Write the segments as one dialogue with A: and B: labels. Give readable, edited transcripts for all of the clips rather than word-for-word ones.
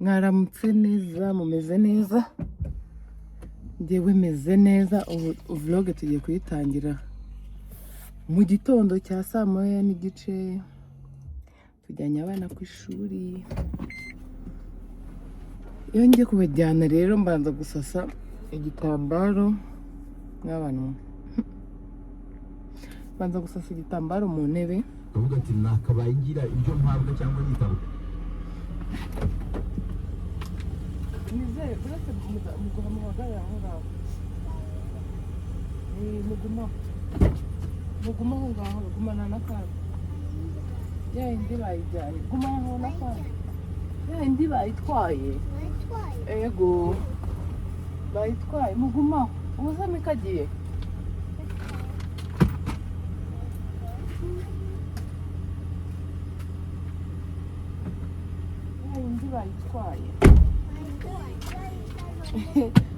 A: Mwaramutse neza, mumeze neza? Njyewe meze neza. Ubu vlog tugiye kuyitangira mu gitondo cya 1:30. Tujyanye abana ku ishuri. Iyo ngiye kubajyana rero mbanza gusasa igitambaro mw'abantu mwe. Mbanza gusasa igitambaro mu ntebe.
B: Akavuga ati nakabaye ngira ibyo mpabwa cyangwa nitaba.
A: Nizere uretse muguma muhagarare aho ngaho. Muguma muguma aho ngaho, gumana n'akandi. Ya yindi bayijyanye, guma aho n'akandi. Ya yindi bayitwaye. Ego, bayitwaye, mugumaho. Ubuze mikagiye. Ya yindi bayitwaye.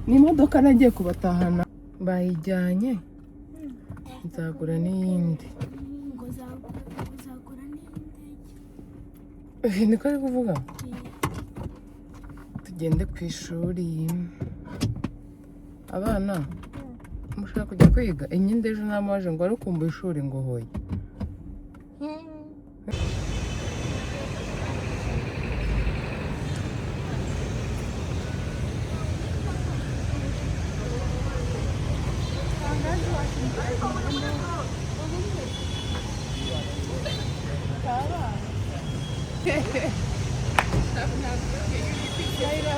A: Ni imodoka nagiye kubatahana, bayijyanye, nzagura n'iyindi.
C: Ngo uzagura n'indege.
A: Niko ari kuvuga. Tugende ku ishuri. Abana mushaka kujya kwiga inyindi? Ejo namaje ngo wari ukumbuye ishuri, ngo hoye.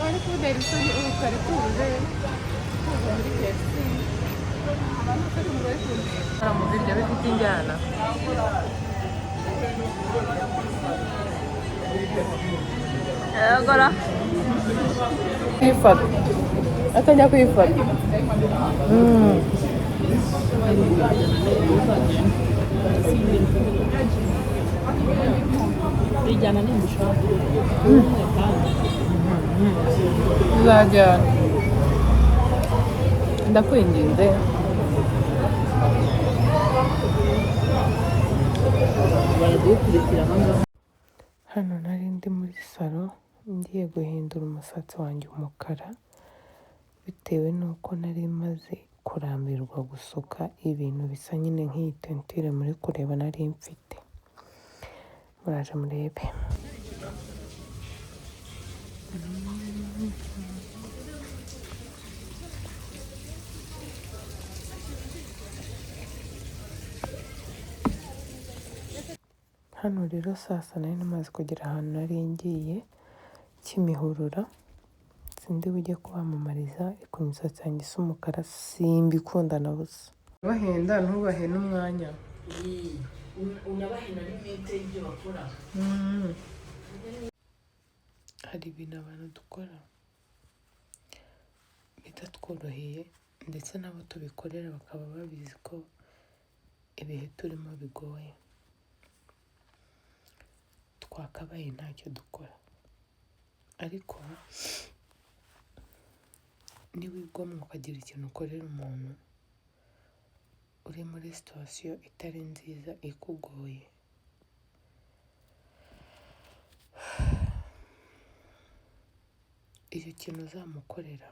A: Bari kuntera isoni. Ubu kare tuje kuza muri KFC, abantu bose bari kundeba mu biryo bifite injyana.
D: Agora.
A: Kuyifata, atajya kuyifata.
D: Bijyana n'indi ushaka.
A: Tuzajyana, ndakwinginze.
D: Baradukurikira aho ngaho.
A: Hano nari ndi muri salo, ngiye guhindura umusatsi wanjye umukara bitewe n'uko nari maze kurambirwa gusuka ibintu bisa nyine nk'iyi teinture muri kureba nari mfite. Muraje murebe. Hano rero sasa nari namaze kugera ahantu nari ngiye, Kimihurura. Sindi bujye kubamamariza, ariko imisatsi yanjye isa umukara simbikunda na busa. Bahenda ntubahe n'umwanya.
D: Unabahenda n'imite y'ibyo bakora.
A: Hari ibintu abantu dukora bitatworoheye, ndetse n'abo tubikorera bakaba babizi ko ibihe turimo bigoye, twakabaye ntacyo dukora. Ariko niwigomwa ukagira ikintu ukorera umuntu uri muri situation itari nziza ikugoye, icyo kintu uzamukorera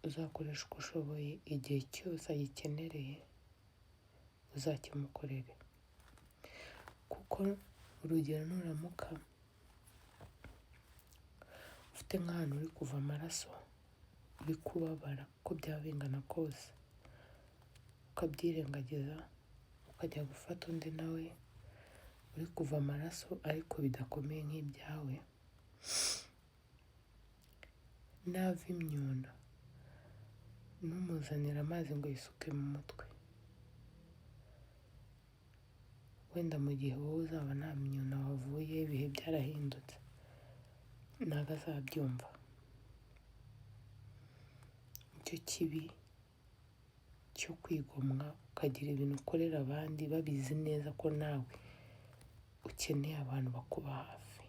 A: uzakoresha uko ushoboye, igihe cyose agikenereye uzakimukorere. Kuko urugero, nuramuka ufite nk'ahantu uri kuva amaraso, uri kubabara, uko byaba bingana kose, ukabyirengagiza ukajya gufata undi nawe uri kuva amaraso ariko bidakomeye nk'ibyawe, nava imyuna ntumuzanire amazi ngo yisuke mu mutwe, wenda mu gihe wowe uzaba nta myuna wavuye, ibihe byarahindutse, ntabwo azabyumva. Nicyo kibi cyo kwigomwa ukagira ibintu ukorera abandi babizi neza ko nawe ukeneye abantu bakuba hafi.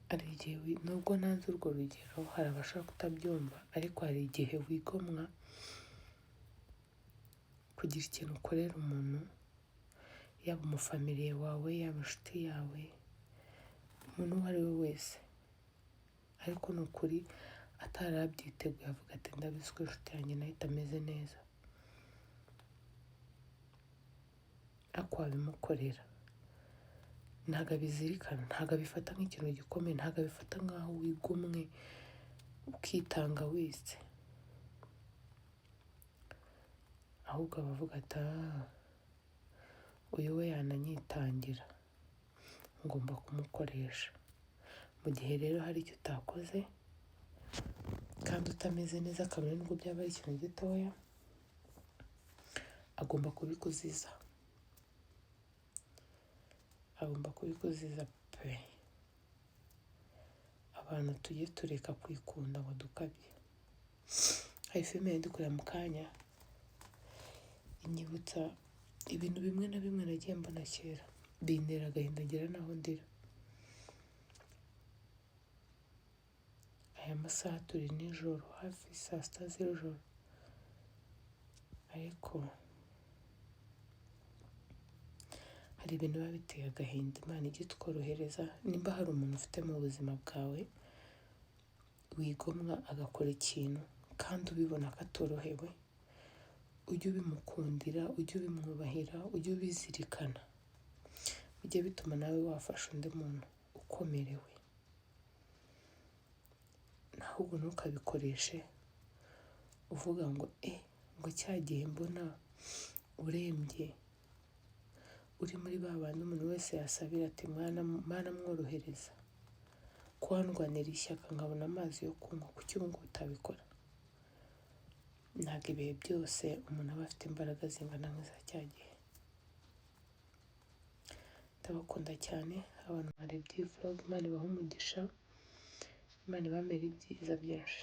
A: Hari igihe nubwo ntanze urwo rugero hari abashobora kutabyumva, ariko hari igihe wigomwa kugira ikintu ukorera umuntu. Yaba umufamiliye wawe, yaba inshuti yawe, umuntu uwo ari we wese. Ariko ni ukuri atari abyiteguye, avuga ati: "Ndabizi ko inshuti yanjye nayo itameze neza." Ariko wabimukorera, ntabwo abizirikana, ntabwo abifata nk'ikintu gikomeye, ntabwo abifata nk'aho wigomwe ukitanga wese. Ahubwo aba avuga ati: "Ah, uyu we yananyitangira, ngomba kumukoresha." Mu gihe rero hari icyo utakoze kandi utameze neza, kabone nubwo byaba ari ikintu gitoya, agomba kubikuziza, agomba kubikuziza pe. Abantu tujye tureka kwikunda ngo dukabye. Hari filime ndi kureba mu kanya, inyibutsa ibintu bimwe na bimwe nagiye mbona kera, bintera agahinda ngira naho ndira. Aya masaha turi nijoro, hafi saa 6 z'ijoro, ariko hari ibintu biba biteye agahinda. Imana ijye itworohereza. Nimba hari umuntu ufite mu buzima bwawe wigomwa agakora ikintu kandi ubibona ko atorohewe, ujye ubimukundira, ujye ubimwubahira, ujye ubizirikana, bijye bituma nawe wafasha undi muntu ukomerewe. Ahubwo ntukabikoreshe uvuga ngo ngo cya gihe mbona urembye, uri muri ba bandi umuntu wese yasabira ati: "Mana mworohereza," kuhandwanira ishyaka nkabona amazi yo kunywa, kuki ubu ngubu utabikora? Ntabwo ibihe byose umuntu aba afite imbaraga zingana nk'iza cya gihe. Ndabakunda cyane abantu barebye iyi vlog. Imana ibahe umugisha, Imana ibamere ibyiza byinshi.